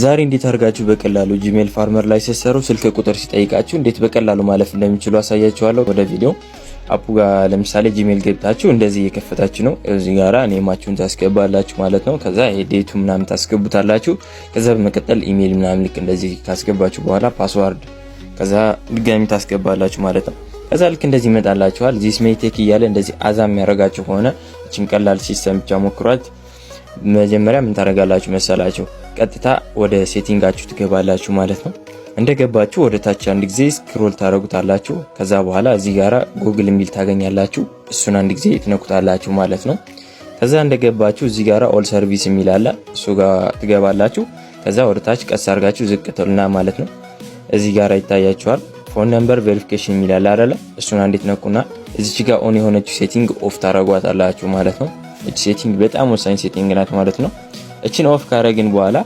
ዛሬ እንዴት አድርጋችሁ በቀላሉ Gmail Farmer ላይ ስትሰሩ ስልክ ቁጥር ሲጠይቃችሁ እንዴት በቀላሉ ማለፍ እንደሚችሉ አሳያችኋለሁ። ወደ ቪዲዮ app ኡ ጋር ለምሳሌ Gmail ገብታችሁ እንደዚህ እየከፈታችሁ ነው። እዚህ ጋራ name ኣችሁን ታስገባላችሁ ማለት ነው። ከዛ date ኡ ምናምን ታስገቡታላችሁ። ከዛ በመቀጠል ኢሜይል ምናምን ልክ እንደዚህ ካስገባችሁ በኋላ password ከዛ ድጋሚ ታስገባላችሁ ማለት ነው። ከዛ ልክ እንደዚህ ይመጣላችኋል። This may take እያለ እንደዚህ አዛ የሚያደርጋችሁ ከሆነ እችን ቀላል system ብቻ ሞክሯት። መጀመሪያ ምን ታደርጋላችሁ መሰላችሁ? ቀጥታ ወደ setting ኣችሁ ትገባላችሁ ማለት ነው። እንደገባችሁ ወደ ታች አንድ ጊዜ scroll ታደርጉታላችሁ። ከዛ በኋላ እዚህ ጋራ ጉግል የሚል ታገኛላችሁ። እሱን አንድ ጊዜ ትነኩታላችሁ ማለት ነው። ከዛ እንደገባችሁ እዚህ ጋራ all service የሚል አለ። እሱ ጋር ትገባላችሁ። ከዛ ወደ ታች ቀስ አድርጋችሁ ዝቅ ትሉና ማለት ነው እዚህ ጋራ ይታያችኋል። Phone number verification የሚል አለ አይደለ? እሱን አንዴ ትነኩና እዚች ጋር on የሆነችው setting off ታደርጓታላችሁ ማለት ነው። እቺ setting በጣም ወሳኝ setting ናት ማለት ነው። እችን off ካረግን በኋላ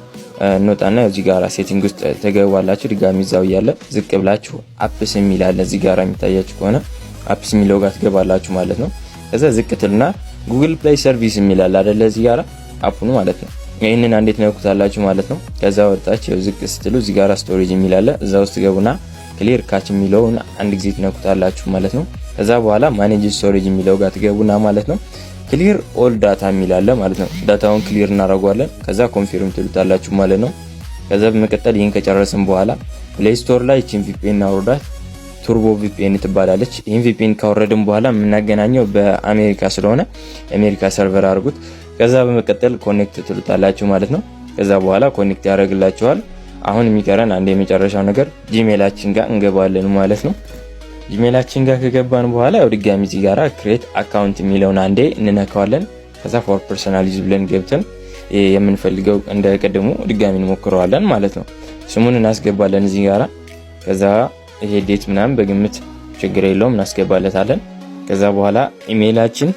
እንወጣና እዚህ ጋራ setting ውስጥ ትገባላችሁ። ድጋሚ እዛው እያለ ዝቅ ብላችሁ apps የሚል አለ እዚህ ጋራ የሚታያችሁ ከሆነ apps የሚለው ጋር ትገባላችሁ ማለት ነው። ከዛ ዝቅ ትልና Google Play Service የሚል አለ አይደለ? እዚህ ጋራ app ኡን ማለት ነው። ይህንን አንዴ ትነኩታላችሁ ማለት ነው። ከዛ ወጣች ዝቅ ስትሉ እዚህ ጋራ storage የሚል አለ። እዛ ውስጥ ገቡና clear cache የሚለውን አንድ ጊዜ ትነኩታላችሁ ማለት ነው። ከዛ በኋላ manage storage የሚለው ጋር ትገቡና ማለት ነው clear all data የሚል አለ ማለት ነው። Data ውን clear እናደርገዋለን። ከዛ confirm ትሉታላችሁ ማለት ነው። ከዛ በመቀጠል ይህን ከጨረስን በኋላ Play Store ላይ ይህችን VPN አውርዳት፣ Turbo VPN ትባላለች። ይህን VPN ካወረድን በኋላ የምናገናኘው በአሜሪካ ስለሆነ የአሜሪካ server አድርጉት። ከዛ በመቀጠል connect ትሉታላችሁ ማለት ነው። ከዛ በኋላ connect ያደርግላችኋል። አሁን የሚቀረን አንድ የመጨረሻው ነገር Gmail ኣችን ጋር እንገባለን ማለት ነው። Gmail ኣችን ጋር ከገባን በኋላ ያው ድጋሚ እዚህ ጋራ create account የሚለውን አንዴ እንነካዋለን። ከዛ for personal use ብለን ገብተን የምንፈልገው እንደ ቅድሙ ድጋሚ እንሞክረዋለን ማለት ነው። ስሙን እናስገባለን እዚህ ጋራ። ከዛ ይሄ date ምናምን በግምት ችግር የለውም እናስገባለታለን። ከዛ በኋላ ኢሜይላችን፣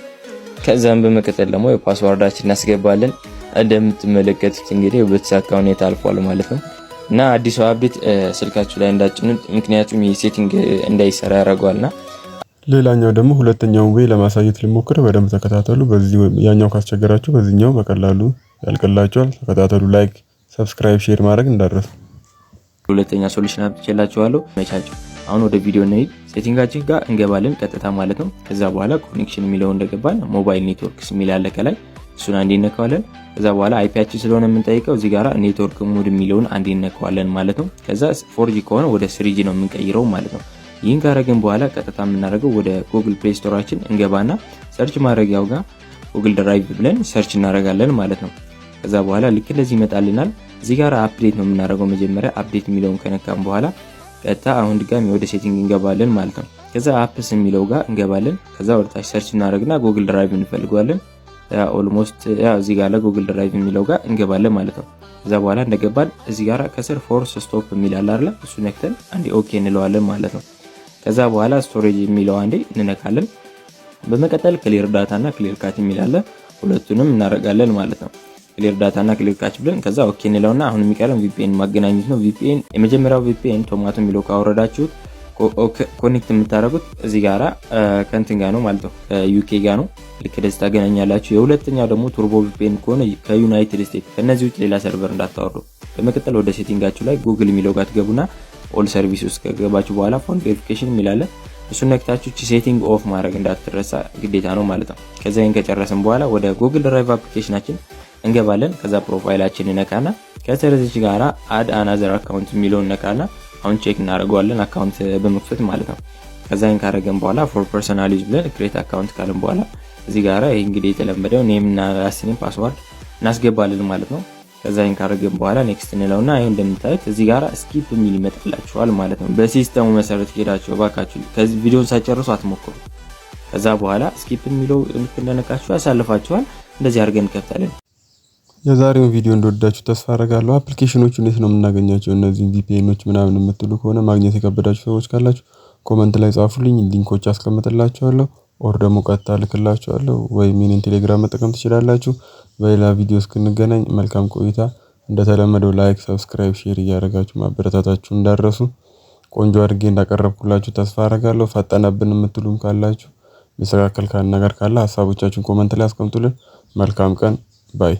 ከዛም በመቀጠል ደግሞ የ password ኣችን እናስገባለን። እንደምትመለከቱት እንግዲህ በተሳካ ሁኔታ አልፏል ማለት ነው። እና አዲሱ update ስልካችሁ ላይ እንዳትጭኑት፣ ምክንያቱም የ setting እንዳይሰራ ያደርገዋልና። ሌላኛው ደግሞ ሁለተኛውን way ለማሳየት ልሞክር። በደንብ ተከታተሉ። በዚህ ያኛው ካስቸገራችሁ በዚህኛው በቀላሉ ያልቅላችኋል። ተከታተሉ። Like፣ subscribe፣ share ማድረግ እንዳትረሱ። ሁለተኛ solution አምጥቼላችኋለሁ። መቻቸው አሁን ወደ ቪዲዮ እንሂድ። Setting ኣችን ጋር እንገባለን ቀጥታ ማለት ነው። ከዛ በኋላ connection የሚለው እንደገባን mobile networks የሚል አለ ከላይ፣ እሱን አንዴ እነካዋለን። ከዛ በኋላ IP ያችን ስለሆነ የምንጠይቀው እዚህ ጋራ network mode የሚለውን አንዴ እነካዋለን ማለት ነው። ከዛ 4G ከሆነ ወደ 3G ነው የምንቀይረው ማለት ነው። ይህን ካረግን በኋላ ቀጥታ የምናደርገው ወደ Google Play Store ኣችን እንገባና search ማድረጊያው ጋር Google Drive ብለን search እናደርጋለን ማለት ነው። ከዛ በኋላ ልክ እንደዚህ ይመጣልናል። እዚህ ጋር update ነው የምናደርገው። መጀመሪያ update የሚለውን ከነካን በኋላ ቀጥታ አሁን ድጋሚ ወደ setting እንገባለን ማለት ነው። ከዛ apps የሚለው ጋር እንገባለን። ከዛ ወደታች search እናደርግና Google Drive እንፈልገዋለን። Almost ያው እዚህ ጋር ለ Google Drive የሚለው ጋር እንገባለን ማለት ነው። ከዛ በኋላ እንደገባን እዚህ ጋር ከስር force stop የሚል አለ አይደለ? እሱ ነክተን አንዴ okay እንለዋለን ማለት ነው። ከዛ በኋላ storage የሚለው አንዴ እንነካለን። በመቀጠል clear data እና clear cache የሚል አለ። ሁለቱንም እናደርጋለን ማለት ነው። Clear data እና clear cache ብለን ከዛ okay እንለውና አሁን የሚቀረን VPN ማገናኘት ነው። VPN የመጀመሪያው VPN Tomato የሚለው ካወረዳችሁት connect የምታደርጉት እዚህ ጋራ ከእንትን ጋር ነው ማለት ነው፣ ከ UK ጋር ነው። ልክ ደስ ታገናኛላችሁ። የሁለተኛው ደግሞ Turbo VPN ከሆነ ከ United States፣ ከነዚህ ውጭ ሌላ server እንዳታወርዱ። በመቀጠል ወደ setting ኣችሁ ላይ ጉግል የሚለው ጋር ትገቡና all service ውስጥ ከገባችሁ በኋላ phone verification የሚል አለ። እሱን ነክታችሁ setting off ማድረግ እንዳትረሳ ግዴታ ነው ማለት ነው። ከዛ ይህን ከጨረስን በኋላ ወደ Google Drive application ኣችን እንገባለን። ከዛ profile ኣችን እነካና ከስር እዚች ጋራ add another account የሚለውን ነካና አሁን check እናደርገዋለን account በመክፈት ማለት ነው። ከዛ ይህን ካደረገን በኋላ for personal use ብለን create account ካልን በኋላ እዚህ ጋራ ይህ እንግዲህ የተለመደው name እና last name password እናስገባለን ማለት ነው። ከዛ ይህን ካደረግን በኋላ next እንለውና ይህ እንደምታዩት እዚህ ጋራ skip የሚል ይመጣላችኋል ማለት ነው። በ system ኡ መሰረት ሄዳችሁ እባካችሁ ከዚህ ቪዲዮን ሳትጨርሱ አትሞክሩ። ከዛ በኋላ skip የሚለው ልክ እንደነካችሁ ያሳልፋችኋል። እንደዚህ አድርገን እንከፍታለን። የዛሬውን ቪዲዮ እንደወደዳችሁ ተስፋ አደርጋለሁ። Application ኖቹ እንዴት ነው የምናገኛቸው እነዚህን VPN ኖች ምናምን የምትሉ ከሆነ ማግኘት የከበዳችሁ ሰዎች ካላችሁ comment ላይ ጻፉልኝ፣ link ኦች አስቀምጥላችኋለሁ or ደግሞ ቀጥታ ልክላችኋለሁ ወይም የኔን ቴሌግራም መጠቀም ትችላላችሁ። በሌላ ቪዲዮ እስክንገናኝ መልካም ቆይታ። እንደተለመደው like፣ subscribe፣ share እያደረጋችሁ ማበረታታችሁ እንዳትረሱ። ቆንጆ አድርጌ እንዳቀረብኩላችሁ ተስፋ አደርጋለሁ። ፈጠነብን የምትሉም ካላችሁ የሚስተካከል ነገር ካለ ሀሳቦቻችሁን comment ላይ አስቀምጡልን። መልካም ቀን bye።